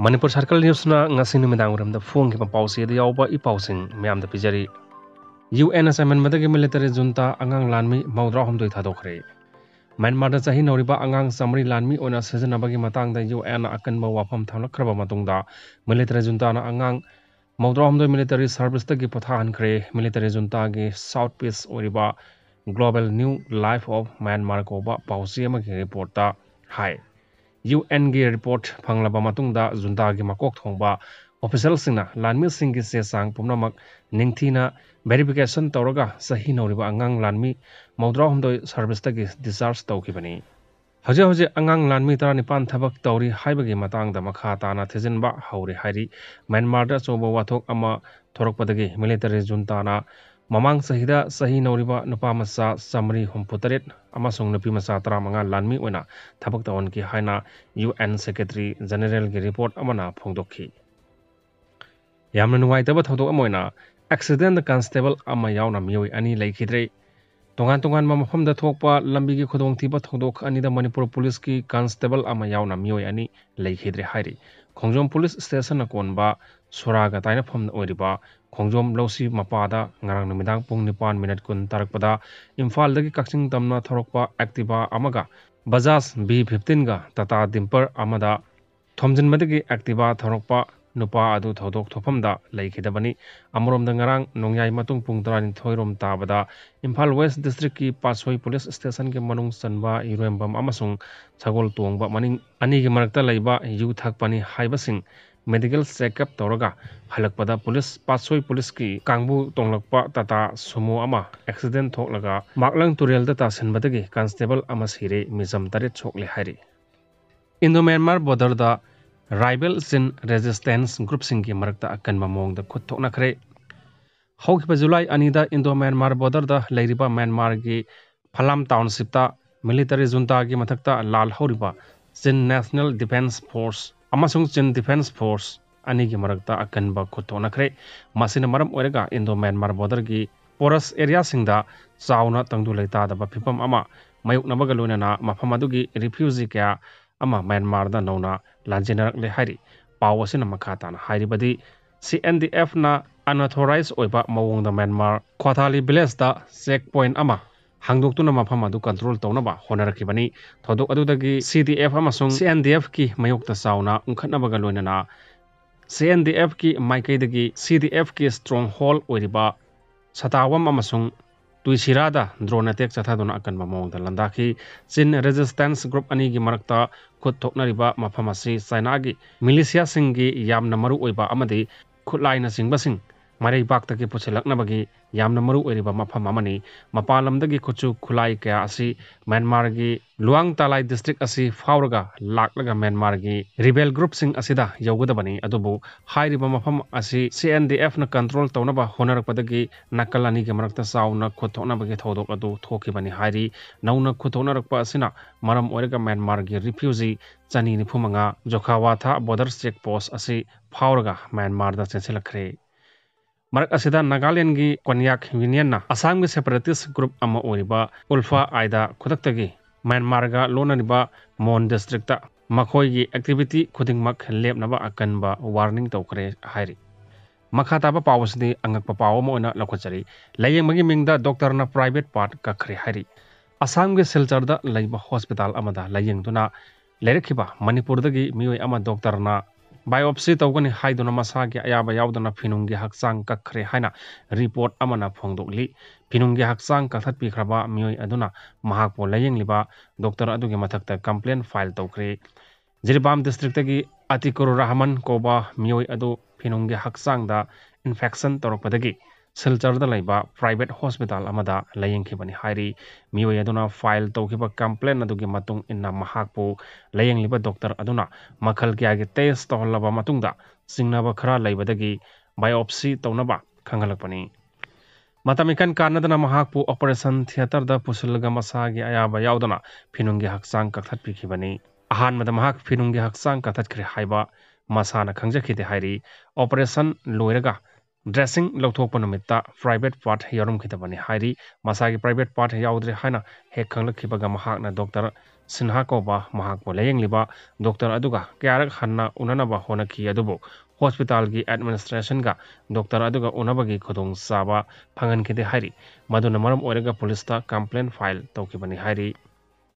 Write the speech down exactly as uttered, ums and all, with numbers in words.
Manipur circle ꯅ꯭ꯌꯨꯁꯅ ꯉꯁꯤ ꯅꯨꯃꯤꯗꯥꯡ ꯋꯥꯏꯔꯝꯗ ꯐꯣꯡꯈꯤꯕ ꯄꯥꯎꯆꯦꯗ ꯌꯥꯎꯕ ꯏ ꯄꯥꯎꯁꯤꯡ ꯃꯌꯥꯝꯗ ꯄꯤꯖꯔꯤ꯫ ꯌꯨ ꯑꯦꯟꯅ ꯆꯥꯏꯃꯟꯕꯗꯒꯤ ꯃꯤꯂꯤꯇꯔꯤ ꯖꯨꯟꯇꯥ ꯑꯉꯥꯡ ꯂꯥꯟꯃꯤ ꯃꯧꯗ꯭ꯔꯥ ꯍꯨꯝꯗꯣꯏ ꯊꯥꯗꯣꯛꯈ꯭ꯔꯦ꯫ ꯃ꯭ꯌꯥꯟꯃꯥꯔꯗ ꯆꯍꯤ ꯅꯧꯔꯤꯕ ꯑꯉꯥꯡ ꯆꯥꯃꯔꯤ ꯂꯥꯟꯃꯤ ꯑꯣꯏꯅ ꯁꯤꯖꯤꯟꯅꯕꯒꯤ ꯃꯇꯥꯡꯗ ꯌꯨ ꯑꯦꯟꯅ ꯑꯀꯟꯕ ꯋꯥꯐꯝ ꯊꯝꯂꯛꯈ꯭ꯔꯕ ꯃꯇꯨꯡꯗ, ꯃꯤꯂꯤꯇꯔꯤ ꯖꯨꯟꯇꯥꯅ ꯑꯉꯥꯡ ꯃꯧꯗ꯭ꯔꯥ ꯍꯨꯝꯗꯣꯏ ꯃꯤꯂꯤꯇꯔꯤ ꯁꯔꯚꯤꯁꯇꯒꯤ ꯄꯣꯊꯥꯍꯟꯈ꯭ꯔꯦ꯫ ꯃꯤꯂꯤꯇꯔꯤ ꯖꯨꯟꯇꯥꯒꯤ ꯁꯥꯎꯠ ꯄꯤꯁ ꯑꯣꯏꯔꯤꯕ Global New Life of Myanmar ꯀꯧꯕ ꯄꯥꯎꯆꯦ ꯑꯃꯒꯤ ꯔꯤꯄꯣꯔꯠꯇ ꯍꯥꯏ꯫ ꯌꯨ ꯑꯦꯟꯒꯤ ꯔꯤꯄꯣꯔꯠ ꯐꯪꯂꯕ ꯃꯇꯨꯡꯗ, ꯖꯨꯟꯇꯥꯒꯤ ꯃꯀꯣꯛ ꯊꯣꯡꯕ ꯑꯣꯐꯤꯁꯦꯜꯁꯤꯡꯅ ꯂꯥꯟꯃꯤꯁꯤꯡꯒꯤ ꯆꯦ ꯆꯥꯡ ꯄꯨꯝꯅꯃꯛ ꯅꯤꯡꯊꯤꯅ ꯚꯦꯔꯤꯐꯤꯀꯦꯁꯟ ꯇꯧꯔꯒ, ꯆꯍꯤ ꯅꯧꯔꯤꯕ ꯑꯉꯥꯡ ꯂꯥꯟꯃꯤ ꯃꯧꯗ꯭ꯔꯥ ꯍꯨꯝꯗꯣꯏ ꯁꯔꯚꯤꯁꯇꯒꯤ ꯗꯤꯁꯆꯥꯔꯖ ꯇꯧꯈꯤꯕꯅꯤ꯫ ꯍꯧꯖꯤꯛ ꯍꯧꯖꯤꯛ ꯑꯉꯥꯡ ꯂꯥꯟꯃꯤ ꯇꯔꯥꯅꯤꯄꯥꯟ ꯊꯕꯛ ꯇꯧꯔꯤ ꯍꯥꯏꯕꯒꯤ ꯃꯇꯥꯡꯗ ꯃꯈꯥ ꯇꯥꯅ ꯊꯤꯖꯤꯟꯕ ꯍꯧꯔꯤ ꯍꯥꯏꯔꯤ꯫ ꯃ꯭ꯌꯥꯟꯃꯥꯔꯗ ꯑꯆꯧꯕ ꯋꯥꯊꯣꯛ ꯑꯃ ꯊꯣꯔꯛꯄꯗꯒꯤ ꯃꯤꯂꯤꯇꯔꯤ ꯖꯨꯟꯇꯥꯅ ꯃꯃꯥꯡ ꯆꯍꯤꯗ ꯆꯍꯤ ꯅꯧꯔꯤꯕ ꯅꯨꯄꯥ ꯃꯆꯥ ꯆꯥꯃꯔꯤ ꯍꯨꯝꯐꯨ ꯇꯔꯦꯠ ꯑꯃꯁꯨꯡ ꯅꯨꯄꯤ ꯃꯆꯥ ꯇꯔꯥꯃꯉꯥ ꯂꯥꯟꯃꯤ ꯑꯣꯏꯅ ꯊꯕꯛ ꯇꯧꯍꯟꯈꯤ ꯍꯥꯏꯅ ꯌꯨ ꯑꯦꯟ ꯁꯦꯀ꯭ꯔꯦꯇꯔꯤ ꯖꯦꯅꯦꯔꯦꯜꯒꯤ ꯔꯤꯄꯣꯔꯠ ꯑꯃꯅ ꯐꯣꯡꯗꯣꯛꯈꯤ꯫ ꯌꯥꯝꯅ ꯅꯨꯡꯉꯥꯏꯇꯕ ꯊꯧꯗꯣꯛ ꯑꯃ ꯑꯣꯏꯅ, ꯑꯦꯛꯁꯤꯗꯦꯟꯗ ꯀꯟꯁꯇꯦꯕꯜ ꯑꯃ ꯌꯥꯎꯅ ꯃꯤꯑꯣꯏ ꯑꯅꯤ ꯂꯩꯈꯤꯗ꯭ꯔꯦ꯫ ꯇꯣꯉꯥꯟ ꯇꯣꯉꯥꯟꯕ ꯃꯐꯝꯗ ꯊꯣꯛꯄ ꯂꯝꯕꯤꯒꯤ ꯈꯨꯗꯣꯡꯊꯤꯕ ꯊꯧꯗꯣꯛ ꯑꯅꯤꯗ ꯃꯅꯤꯄꯨꯔ ꯄꯨꯂꯤꯁꯀꯤ ꯀꯟꯁꯇꯦꯕꯜ ꯑꯃ ꯌꯥꯎꯅ ꯃꯤꯑꯣꯏ ꯑꯅꯤ ꯂꯩꯈꯤꯗ꯭ꯔꯦ ꯍꯥꯏꯔꯤ꯫ ꯈꯣꯡꯖꯣꯝ ꯄꯨꯂꯤꯁ ꯁ꯭ꯇꯦꯁꯟꯅ ꯀꯣꯟꯕ ꯁꯣꯔꯥꯒ ꯇꯥꯏꯅꯐꯝ ꯑꯣꯏꯔꯤꯕ ꯈꯣꯡꯖꯣꯝ ꯂꯧꯁꯤ ꯃꯄꯥꯗ ꯉꯔꯥꯡ ꯅꯨꯃꯤꯗꯥꯡ ꯄꯨꯡ ꯅꯤꯄꯥꯟ ꯃꯤꯅꯠ ꯀꯨꯟ ꯇꯥꯔꯛꯄꯗ ꯏꯝꯐꯥꯜꯗꯒꯤ ꯀꯛꯆꯤꯡ ꯇꯝꯅ ꯊꯧꯔꯛꯄ ꯑꯦꯛꯇꯤꯚꯥ ꯑꯃꯒ ꯕꯖꯥꯖ ꯕꯤ ꯐꯤꯐꯇꯤꯟꯒ ꯇꯥꯇꯥ ꯗꯤꯝꯄꯔ ꯑꯃꯗ ꯊꯣꯝꯖꯤꯟꯕꯗꯒꯤ ꯑꯦꯛꯇꯤꯚꯥ ꯊꯧꯔꯛꯄ ꯅꯨꯄꯥ ꯑꯗꯨ ꯊꯧꯗꯣꯛ ꯊꯣꯛꯐꯝꯗ ꯂꯩꯈꯤꯗꯕꯅꯤ꯫ ꯑꯃꯔꯣꯝꯗ, ꯉꯔꯥꯡ ꯅꯣꯡꯌꯥꯏ ꯃꯇꯨꯡ ꯄꯨꯡ ꯇꯔꯥꯅꯤꯊꯣꯏ ꯔꯣꯝ ꯇꯥꯕꯗ ꯏꯝꯐꯥꯜ ꯋꯦꯁ ꯗꯤꯁꯇ꯭ꯔꯤꯛꯀꯤ ꯄꯥꯠꯁꯣꯏ ꯄꯨꯂꯤꯁ ꯁ꯭ꯇꯦꯁꯟꯒꯤ ꯃꯅꯨꯡ ꯆꯟꯕ ꯏꯔꯣꯏꯕꯝ ꯑꯃꯁꯨꯡ ꯁꯒꯣꯜ ꯇꯣꯡꯕ ꯃꯅꯤꯡ ꯑꯅꯤꯒꯤ ꯃꯔꯛꯇ ꯂꯩꯕ ꯌꯨ ꯊꯛꯄꯅꯤ ꯍꯥꯏꯕꯁꯤꯡ ꯃꯦꯗꯤꯀꯦꯜ ꯆꯦꯛꯑꯞ ꯇꯧꯔꯒ ꯍꯜꯂꯛꯄꯗ ꯄꯨꯂꯤꯁ, ꯄꯥꯠꯁꯣꯏ ꯄꯨꯂꯤꯁꯀꯤ ꯀꯥꯡꯕꯨ ꯇꯣꯡꯂꯛꯄ ꯇꯥꯇꯥ ꯁꯨꯃꯣ ꯑꯃ ꯑꯦꯛꯁꯤꯗꯦꯟ ꯊꯣꯛꯂꯒ ꯃꯥꯛꯂꯪ ꯇꯨꯔꯦꯜꯗ ꯇꯥꯁꯤꯟꯕꯗꯒꯤ ꯀꯟꯁꯇꯦꯕꯜ ꯑꯃ ꯁꯤꯔꯦ, ꯃꯤꯆꯝ ꯇꯔꯦꯠ ꯁꯣꯛꯂꯦ ꯍꯥꯏꯔꯤ꯫ ꯏꯟꯗꯣ ꯃ꯭ꯌꯥꯟꯃꯥꯔ ꯕꯣꯔꯗꯔꯗ ꯔꯥꯏꯕꯦꯜ ꯆꯤꯟ ꯔꯦꯖꯤꯁꯇꯦꯟꯁ ꯒ꯭ꯔꯨꯞꯁꯤꯡꯒꯤ ꯃꯔꯛꯇ ꯑꯀꯟꯕ ꯃꯑꯣꯡꯗ ꯈꯨꯠ ꯊꯣꯛꯅꯈ꯭ꯔꯦ꯫ ꯍꯧꯈꯤꯕ ꯖꯨꯂꯥꯏ ꯑꯅꯤꯗ ꯏꯟꯗꯣ ꯃ꯭ꯌꯥꯟꯃꯥꯔ ꯕꯣꯔꯗꯔꯗ ꯂꯩꯔꯤꯕ ꯃ꯭ꯌꯥꯟꯃꯥꯔꯒꯤ ꯐꯂꯥꯝ ꯇꯥꯎꯟꯁꯤꯞꯇ ꯃꯤꯂꯤꯇꯔꯤ ꯖꯨꯟꯇꯥꯒꯤ ꯃꯊꯛꯇ ꯂꯥꯜ ꯍꯧꯔꯤꯕ ꯆꯤꯟ ꯅꯦꯁꯅꯦꯜ ꯗꯤꯐꯦꯟꯁ ꯐꯣꯔꯁ ꯑꯃꯁꯨꯡ ꯆꯤꯟ ꯗꯤꯐꯦꯟꯁ ꯐꯣꯔꯁ ꯑꯅꯤꯒꯤ ꯃꯔꯛꯇ ꯑꯀꯟꯕ ꯈꯨꯠ ꯊꯣꯛꯅꯈ꯭ꯔꯦ꯫ ꯃꯁꯤꯅ ꯃꯔꯝ ꯑꯣꯏꯔꯒ ꯏꯟꯗꯣ ꯃ꯭ꯌꯥꯟꯃꯥꯔ ꯕꯣꯔꯗꯔꯒꯤ ꯄꯣꯔꯁ ꯑꯦꯔꯤꯌꯥꯁꯤꯡꯗ ꯆꯥꯎꯅ ꯇꯪꯗꯨ ꯂꯩꯇꯥꯗꯕ ꯐꯤꯕꯝ ꯑꯃ ꯃꯥꯌꯣꯛꯅꯕꯒ ꯂꯣꯏꯅꯅ ꯃꯐꯝ ꯑꯗꯨꯒꯤ ꯔꯤꯐ꯭ꯌꯨꯖꯤ ꯀꯌꯥ ꯑꯃ ꯃ꯭ꯌꯥꯟꯃꯥꯔꯗ ꯅꯧꯅ ꯂꯥꯟꯖꯦꯟꯅꯔꯛꯂꯦ ꯍꯥꯏꯔꯤ꯫ ꯄꯥꯎ ꯑꯁꯤꯅ ꯃꯈꯥ ꯇꯥꯅ ꯍꯥꯏꯔꯤꯕꯗꯤ, ꯁꯤ ꯑꯦꯟ ꯗꯤ ꯑꯦꯐꯅ unauthorized ꯑꯣꯏꯕ ꯃꯑꯣꯡꯗ ꯃ꯭ꯌꯥꯟꯃꯥꯔ ꯈ꯭ꯋꯥꯊꯥꯂꯤ ꯚꯤꯂꯦꯖꯇ ꯆꯦꯛ ꯄꯣꯏꯟꯠ ꯑꯃ ꯍꯥꯡꯗꯣꯛꯇꯨꯅ ꯃꯐꯝ ꯑꯗꯨ ꯀꯟꯇ꯭ꯔꯣꯜ ꯇꯧꯅꯕ ꯍꯣꯠꯅꯔꯛꯈꯤꯕꯅꯤ꯫ ꯊꯧꯗꯣꯛ ꯑꯗꯨꯗꯒꯤ ꯁꯤ ꯗꯤ ꯑꯦꯐ ꯑꯃꯁꯨꯡ ꯁꯤ ꯑꯦꯟ ꯗꯤ ꯑꯦꯐꯀꯤ ꯃꯥꯌꯣꯛꯇ ꯆꯥꯎꯅ ꯎꯪꯈꯠꯅꯕꯒ ꯂꯣꯏꯅꯅ ꯁꯤ ꯑꯦꯟ ꯗꯤ ꯑꯦꯐꯀꯤ ꯃꯥꯏꯀꯩꯗꯒꯤ ꯁꯤ ꯗꯤ ꯑꯦꯐꯀꯤ stronghold ꯑꯣꯏꯔꯤꯕ ꯁꯇꯥꯋꯝ ꯑꯃꯁꯨꯡ ꯇꯨꯏꯁꯤꯔꯥꯗ drone attack ꯆꯠꯊꯗꯨꯅ ꯑꯀꯟꯕ ꯃꯑꯣꯡꯗ ꯂꯥꯟꯗꯥꯈꯤ꯫ ꯆꯤꯟ resistance group ꯑꯅꯤꯒꯤ ꯃꯔꯛꯇ ꯈꯨꯠ ꯊꯣꯛꯅꯔꯤꯕ ꯃꯐꯝ ꯑꯁꯤ ꯆꯥꯏꯅꯥꯒꯤ ꯃꯤꯂꯤꯁꯤꯌꯥꯁꯤꯡꯒꯤ ꯌꯥꯝꯅ ꯃꯔꯨ ꯑꯣꯏꯕ ꯑꯃꯗꯤ ꯈꯨꯠꯂꯥꯏꯅꯆꯤꯡꯕꯁꯤꯡ ꯃꯔꯩꯕꯥꯛꯇꯒꯤ ꯄꯨꯁꯤꯜꯂꯛꯅꯕꯒꯤ ꯌꯥꯝꯅ ꯃꯔꯨ ꯑꯣꯏꯔꯤꯕ ꯃꯐꯝ ꯑꯃꯅꯤ꯫ ꯃꯄꯥꯟ ꯂꯝꯗꯒꯤ ꯈꯨꯠꯁꯨ ꯈꯨꯠꯂꯥꯏ ꯀꯌꯥ ꯑꯁꯤ ꯃ꯭ꯌꯥꯟꯃꯥꯔꯒꯤ ꯂꯨꯋꯥꯡ ꯇꯥꯂꯥꯏ district ꯑꯁꯤ ꯐꯥꯎꯔꯒ ꯂꯥꯛꯂꯒ ꯃ꯭ꯌꯥꯟꯃꯥꯔꯒꯤ rebel groupꯁꯤꯡ ꯑꯁꯤꯗ ꯌꯧꯒꯗꯕꯅꯤ꯫ ꯑꯗꯨꯕꯨ ꯍꯥꯏꯔꯤꯕ ꯃꯐꯝ ꯑꯁꯤ ꯁꯤ ꯑꯦꯟ ꯗꯤ ꯑꯦꯐꯅ control ꯇꯧꯅꯕ ꯍꯣꯠꯅꯔꯛꯄꯗꯒꯤ ꯅꯥꯀꯜ ꯑꯅꯤꯒꯤ ꯃꯔꯛꯇ ꯆꯥꯎꯅ ꯈꯨꯠ ꯊꯣꯛꯅꯕꯒꯤ ꯊꯧꯗꯣꯛ ꯑꯗꯨ ꯊꯣꯛꯈꯤꯕꯅꯤ ꯍꯥꯏꯔꯤ꯫ ꯅꯧꯅ ꯈꯨꯠ ꯊꯣꯛꯅꯔꯛꯄ ꯑꯁꯤꯅ ꯃꯔꯝ ꯑꯣꯏꯔꯒ ꯃ꯭ꯌꯥꯟꯃꯥꯔꯒꯤ refugee ꯆꯅꯤ ꯅꯤꯐꯨ ꯃꯉꯥ ꯖꯣꯈꯥꯋꯥꯊꯥ border check post ꯑꯁꯤ ꯐꯥꯎꯔꯒ ꯃ꯭ꯌꯥꯟꯃꯥꯔꯗ ꯆꯦꯟꯁꯤꯜꯂꯛꯈ꯭ꯔꯦ꯫ ꯃꯔꯛ ꯑꯁꯤꯗ ꯅꯥꯒꯥꯂꯦꯟꯒꯤ ꯀꯣꯟꯌꯥꯛ ꯌꯨꯅꯤꯌꯟꯅ ꯑꯁꯥꯝꯒꯤ separatist group ꯑꯃ ꯑꯣꯏꯔꯤꯕ ꯎꯜꯐꯥ ꯑꯥꯏꯗ ꯈꯨꯗꯛꯇꯒꯤ ꯃ꯭ꯌꯥꯟꯃꯥꯔꯒ ꯂꯣꯟꯅꯔꯤꯕ ꯃꯣꯟ districtꯇ ꯃꯈꯣꯏꯒꯤ activity ꯈꯨꯗꯤꯡꯃꯛ ꯂꯦꯞꯅꯕ ꯑꯀꯟꯕ warning ꯇꯧꯈ꯭ꯔꯦ ꯍꯥꯏꯔꯤ꯫ ꯃꯈꯥ ꯇꯥꯕ ꯄꯥꯎ ꯑꯁꯤꯗꯤ ꯑꯉꯛꯄ ꯄꯥꯎ ꯑꯃ ꯑꯣꯏꯅ ꯂꯧꯈꯠꯆꯔꯤ꯫ ꯂꯥꯌꯦꯡꯕꯒꯤ ꯃꯤꯡꯗ doctorꯅ private part ꯀꯛꯈ꯭ꯔꯦ ꯍꯥꯏꯔꯤ꯫ ꯑꯁꯥꯝꯒꯤ ꯁꯤꯜꯆꯔꯗ ꯂꯩꯕ hospital ꯑꯃꯗ ꯂꯥꯌꯦꯡꯗꯨꯅ ꯂꯩꯔꯛꯈꯤꯕ ꯃꯅꯤꯄꯨꯔꯗꯒꯤ ꯃꯤꯑꯣꯏ ꯑꯃ doctorꯅ biopsy ꯇꯧꯒꯅꯤ ꯍꯥꯏꯗꯨꯅ ꯃꯁꯥꯒꯤ ꯑꯌꯥꯕ ꯌꯥꯎꯗꯅ ꯐꯤꯅꯨꯡꯒꯤ ꯍꯛꯆꯥꯡ ꯀꯛꯈ꯭ꯔꯦ ꯍꯥꯏꯅ report ꯑꯃꯅ ꯐꯣꯡꯗꯣꯛꯂꯤ꯫ ꯐꯤꯅꯨꯡꯒꯤ ꯍꯛꯆꯥꯡ ꯀꯛꯊꯠꯄꯤꯈ꯭ꯔꯕ ꯃꯤꯑꯣꯏ ꯑꯗꯨꯅ ꯃꯍꯥꯛꯄꯨ ꯂꯥꯌꯦꯡꯂꯤꯕ doctor ꯑꯗꯨꯒꯤ ꯃꯊꯛꯇ complaint file ꯇꯧꯈ꯭ꯔꯦ꯫ ꯖꯤꯔꯤꯕꯥꯝ districtꯇꯒꯤ ꯑꯇꯤꯀꯨꯔ ꯔꯍꯃꯟ ꯀꯧꯕ ꯃꯤꯑꯣꯏ ꯑꯗꯨ ꯐꯤꯅꯨꯡꯒꯤ ꯍꯛꯆꯥꯡꯗ infection ꯇꯧꯔꯛꯄꯗꯒꯤ ꯁꯤꯜꯆꯔꯗ ꯂꯩꯕ private hospital ꯑꯃꯗ ꯂꯥꯌꯦꯡꯈꯤꯕꯅꯤ ꯍꯥꯏꯔꯤ꯫ ꯃꯤꯑꯣꯏ ꯑꯗꯨꯅ file ꯇꯧꯈꯤꯕ complaint ꯑꯗꯨꯒꯤ ꯃꯇꯨꯡ ꯏꯟꯅ ꯃꯍꯥꯛꯄꯨ ꯂꯥꯌꯦꯡꯂꯤꯕ doctor ꯑꯗꯨꯅ ꯃꯈꯜ ꯀꯌꯥꯒꯤ test ꯇꯧꯍꯜꯂꯕ ꯃꯇꯨꯡꯗ ꯆꯤꯡꯅꯕ ꯈꯔ ꯂꯩꯕꯗꯒꯤ biopsy ꯇꯧꯅꯕ ꯈꯪꯍꯜꯂꯛꯄꯅꯤ꯫ ꯃꯇꯝ ꯏꯀꯟ ꯀꯥꯟꯅꯗꯅ ꯃꯍꯥꯛꯄꯨ operation theatreꯗ ꯄꯨꯁꯤꯜꯂꯒ ꯃꯁꯥꯒꯤ ꯑꯌꯥꯕ ꯌꯥꯎꯗꯅ ꯐꯤꯅꯨꯡꯒꯤ ꯍꯛꯆꯥꯡ ꯀꯛꯊꯠꯄꯤꯈꯤꯕꯅꯤ꯫ ꯑꯍꯥꯟꯕꯗ ꯃꯍꯥꯛ ꯐꯤꯅꯨꯡꯒꯤ ꯍꯛꯆꯥꯡ ꯀꯛꯊꯠꯈ꯭ꯔꯦ ꯍꯥꯏꯕ ꯃꯁꯥꯅ ꯈꯪꯖꯈꯤꯗꯦ ꯍꯥꯏꯔꯤ꯫ Operation ꯂꯣꯏꯔꯒ dressing ꯂꯧꯊꯣꯛꯄ ꯅꯨꯃꯤꯠꯇ private part ꯌꯥꯎꯔꯝꯈꯤꯗꯕꯅꯤ ꯍꯥꯏꯔꯤ꯫ ꯃꯁꯥꯒꯤ private part ꯌꯥꯎꯗ꯭ꯔꯦ ꯍꯥꯏꯅ ꯍꯦꯛ ꯈꯪꯂꯛꯈꯤꯕꯒ ꯃꯍꯥꯛꯅ doctor ꯁꯤꯟꯍꯥ ꯀꯧꯕ ꯃꯍꯥꯛꯄꯨ ꯂꯥꯌꯦꯡꯂꯤꯕ ꯗꯣꯛꯇꯔ ꯑꯗꯨꯒ ꯀꯌꯥꯔꯛ ꯍꯟꯅ ꯎꯅꯅꯕ ꯍꯣꯠꯅꯈꯤ, ꯑꯗꯨꯕꯨ ꯍꯣꯁꯄꯤꯇꯥꯜꯒꯤ ꯑꯦꯗꯃꯤꯅꯤꯁꯇ꯭ꯔꯦꯁꯟꯒ ꯗꯣꯛꯇꯔ ꯑꯗꯨꯒ ꯎꯅꯕꯒꯤ ꯈꯨꯗꯣꯡꯆꯥꯕ ꯐꯪꯍꯟꯈꯤꯗꯦ ꯍꯥꯏꯔꯤ꯫ ꯃꯗꯨꯅ ꯃꯔꯝ ꯑꯣꯏꯔꯒ ꯄꯨꯂꯤꯁꯇ ꯀꯝꯄ꯭ꯂꯦꯟ ꯐꯥꯏꯜ ꯇꯧꯈꯤꯕꯅꯤ ꯍꯥꯏꯔꯤ꯫